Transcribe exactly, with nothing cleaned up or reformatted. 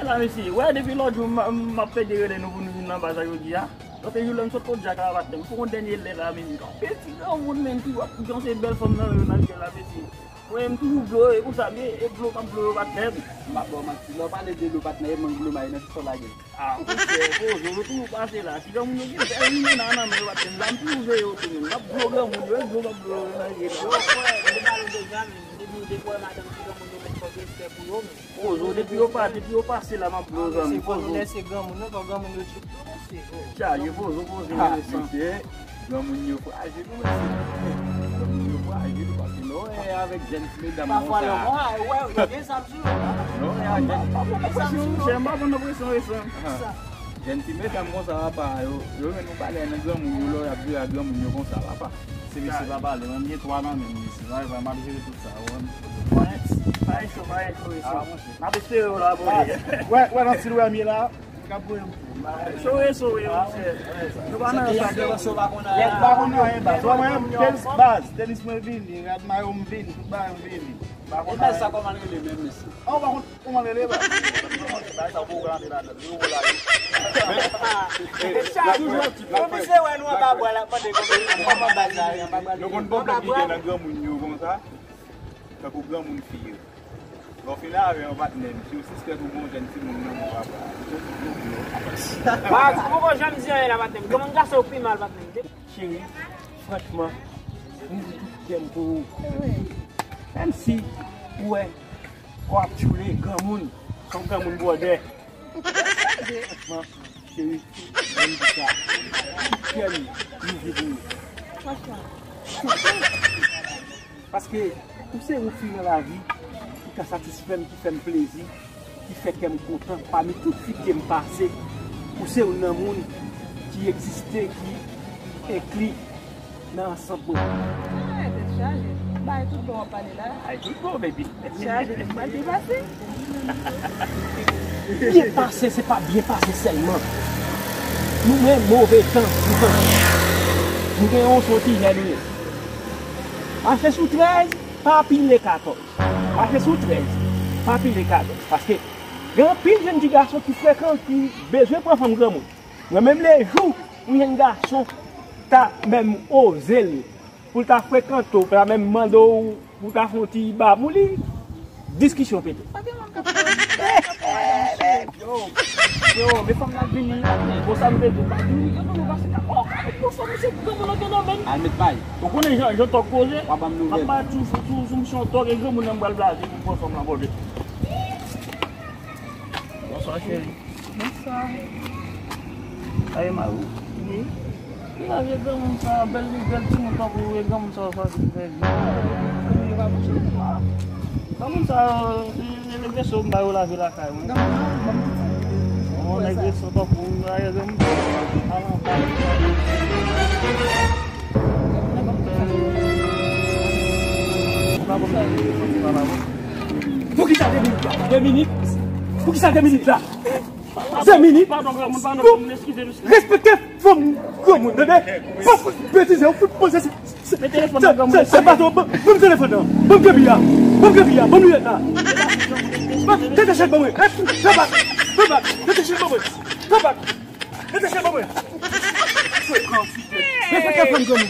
Sa, mesye, wè, depi lòt jou, m, m ap pede rele nou pou nou vin nan baz la jodi a. Lòt jou, lè m sot Kodyaka a, patnè, m fè yon dènye lè la, mesye. Yon ti granmoun, menm, ki w ap danse bèl fanm nan, yo nan vyèl la, mesye. Mwen, m toujou blo, e konsa, men, e blo, m ap blo, patnè. M ap ba w manti, lè w pale de dlo, patnè, e mank dlo, m a ye nan ti sòl la, gen. Ah, monchè, pozo, nou toujou pase la. Ti granmoun yo gen bèl limena nan men yo, patnè. La, m toujou veye yo tou, menm. M ap blo granmoun yo, e blo m ap blo yo nan vyèl la. Yo, frè, m te pale w deja, menm. M te di w de fwa, madanm ti granmoun yo, menm, fòk respè pou yo, menm. Pozo, depi yo pa, depi yo pase la, m ap blo zanmi, pozo. Mesye, fò nou lèse granmoun yo, fò granmoun yo tchoup nou, mesye. Chaje, pozo, pozo, mesye. Granmoun yo frajil, wi, mesye. Granmoun yo frajil, paske lè w wè avèk jèn ti medam konsa. Pafwa, lè w wè, yo gen zam sou yo. Lè w wè avèk jèn ti medam konsa, papa, yo, yo jwenn yon bagay nan granmoun yo, lè y ap jere ak granmoun yo konsa, papa. Se mesye pa pale, mwen, m gen twa nan men m, mesye. Mwen, mwen, m ap jere tout sa, w konprann? Pale cho, pale cho, mesye. N ap espere w la, bro. Wè, wè, nan stil wè m ye la. Sore, sore, monchè. Nou pa nan sa, yo. Yo pa konn anyen, baz. Wè mwen, tenis, baz, tenis mwen vini, rad mayo m vini, tout bagay m vini. E baz sa kòman l rele menm, mesye? An, ou pa konn kòman l rele, baz? Baz sa, ou poko rantre ladan l, yo la. Yo vise wè nou anba bwa la, mande kòman baz la ye, anba bwa la. Nou konn pwoblèm ki gen nan granmoun yo konsa, tankou granmoun fi yo. Lè w fin avè yon patnè, si w sispèk ou gen yon jèn timoun nan men w, papa, ou soti pou w. Baz, ou poko janm di anyen la, patnè m. Granmoun gason yo pi mal, patnè m. Cheri, franchman, m di tout kè m pou ou. Menm si ou wè kò ap tchoule, granmoun, se yon granmoun bwòdè. Franchman, cheri, mwen di sa. Tout kè m, m di pou ou. Paske ou se yon fi nan lavi ki ka satisfè m, ki fè m plezi, ki fè kè m kontan. Pami tout fi ke m pase, ou se youn nan moun ki egziste, ki enkli nan ansanm mwen. Ah, tèt chaje. Bay tout bon w ap pale la. Ay, tout bon, baby. Tèt chaje, m pral depase. Byen pase, se pa byen pase sèlman. Nou menm, move tan, nou gen yon son ti jèn nou ye. Mache sou trèz, pa pile katòz. Mache sou trèz, pa pile katòz. Paske gen anpil jèn ti gason ki frekan, ki bezwen pran fanm granmoun. Mwen menm, lejou yon jèn gason ta menm oze l pou l ta frekante w, ta menm mande w pou w ta fè yon ti babou li, diskisyon pete. Pa gen moun k ap fè yo. Yo, yo, men fanm nan vini. Bon, sa m te di w, pa di w, yo, nou pase ka, oh, ka met bon fanm, se granmoun nan gen nan men. Al met pay. Ou konnen jan, jan tòg koze? W ap ban m nouvèl. M ap pale sou, sou, sou misyon tòg, e granmoun nan m pral blaze pou pran fanm nan pote. Bonswa, cheri. Bonswa. Sa ye, mari w? Wi. Ki laj e granmoun sa a, bèl, bèl timoun tankou ou, e granmoun sa a, sa se fè vye. Granmoun sa a, se, se nèg Veso m ba yo lave lakay mwen. Bon, nèg Veso tankou ou, a, e granmoun sa a, avan, avan. Poukisa de minit la? De minit? Poukisa de minit la? De minit? Padon, granmoun, padon, granmoun, eskize m. Respekte fanm granmoun, tande? Pa fout betize, ou fout poze se, se, se, se baton, ban, ban m telefòn nan. Ban m kepi a. Ban m kepi a. Ban m linèt la. Ban, tete chèn ban mwen. Tete chèn ban mwen. Tete chèn ban mwen. Tete chèn ban mwen. Respekte fanm granmoun.